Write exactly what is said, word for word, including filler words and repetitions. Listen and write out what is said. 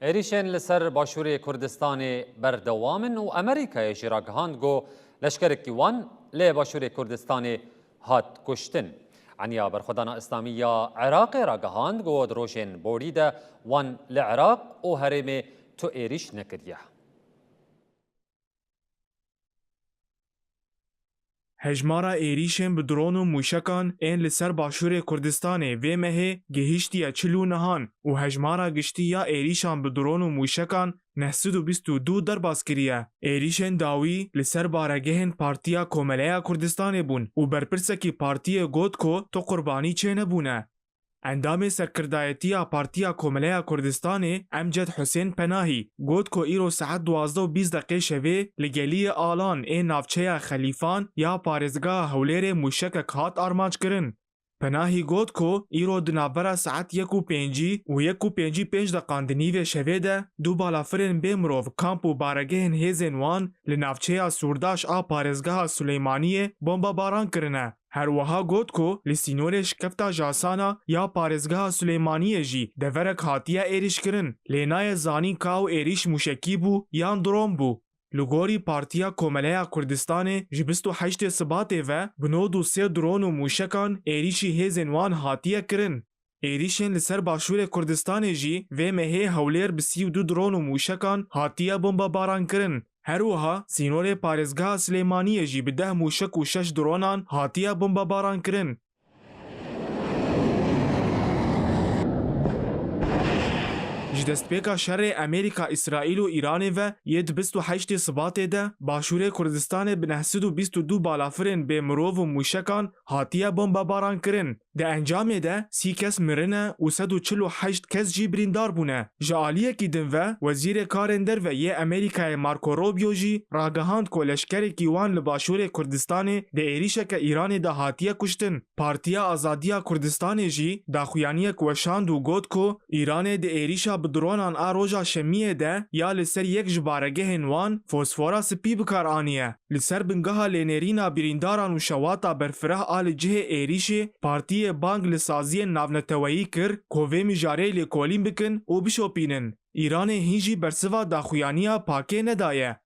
Êrîşên li ser Başûrê Kurdistanê berdewam in û Amerîkayê jî ragihand ku leşkerekî wan li Başûrê Kurdistanê hat kuştin. Eniya Berxwedana Îslamî ya Iraqê ragihand ku di rojên borî de wan li Iraq û herêmê tu êrîş nekiriye. Hejmara êrîşên bi dron û mûşekan ên li ser Başûrê Kurdistanê vê mehê gihiştiye çil û nehan û hejmara giştî ya êrîşan bi dron û mûşekan neh sed û bîst û du derbas kiriye. Êrîşên dawî li ser baregehên Partiya Komeleya Kurdistanê bûn û berpirsekî partiyê got ku tu qurbanî çênebûne. Endamê Serkirdayetiya Partiya Komeleya Kurdistanê Emced Husên Penahî got ku îro saet duwazdeh û bîst deqê şevê li geliyê Alan ê navçeya Xelîfan ya parêzgeha Hewlêrê mûşekek hat armanc kirin. Penahî got ku îro di navbera saet yek û pêncî û yek û pêncî pênc deqan di nîvê şevê de du balafirên bê mirov kamp û baregehên hêzên wan li navçeya Sûrdaş a parêzgeha Silêmaniyê bombebaran kirine. Her wiha got ku li sînorê şikefta Jasana ya parêzgeha Silêmaniyê jî deverek hatiye êrîşkirin. Lê nayê zanîn ka ew êrîş mûşekî bû yan dron bû. Li gorî Partiya Komeleya Kurdistanê ji bîst û heştê Sibatê ve bi nod û sê dron û mûşekan êrîşî hêzên wan hatiye kirin. Êrîşên li ser Başûrê Kurdistanê jî vê mehê Hewlêr bi sî û du dron û mûşekan hatiye bombebaran kirin. Her wiha sînorê parêzgeha Silêmaniyê jî bi deh mûşek û şeş dronan hatiye bombebaran kirin. Ji destpêka şerê Amerîka, Îsraîl û Îranê ve yê di bîst û heştê Sibatê de Başûrê Kurdistanê bi neh sed û bîst û du balafirên bê mirov û mûşekan hatiye bombebaran kirin. Di encamê de sî kes mirine û sed û çil û heşt kes jî birîndar bûne. Ji aliyekî din ve, Wezîrê Karên Derve yê Amerîkayê Marco Rubio jî ragihand ku leşkerekî wan li Başûrê Kurdistanê di êrîşeke Îranê de hatiye kuştin. Partiya Azadiya Kurdistanê jî daxuyaniyek weşand û got ku Îranê di êrîşa bi dronan a roja Şemiyê de ya li ser yek ji baregehên wan fosfora spî bi kar aniye. Li ser bingeha lênêrîna birîndaran û şewata berfireh a li cihê êrîşê, partiyê bang li saziyên navneteweyî kir ku vê mijarê lêkolîn bikin û bişopînin. Îranê hîn jî bersiva daxuyaniya pakê nedaye.